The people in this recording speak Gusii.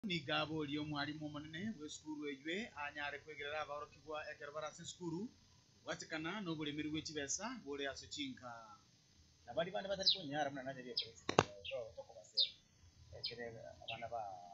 Nigo aborie omwalimu omonene bw'esukuru eywe anyare kwegerera abaorokigwa ekero bare ase esukuru, kobwatekana noboremeri bwe chibesa bore ase chinka. Na baria bande batari konyara buna nanyarire president tokobasera ekere abana ba.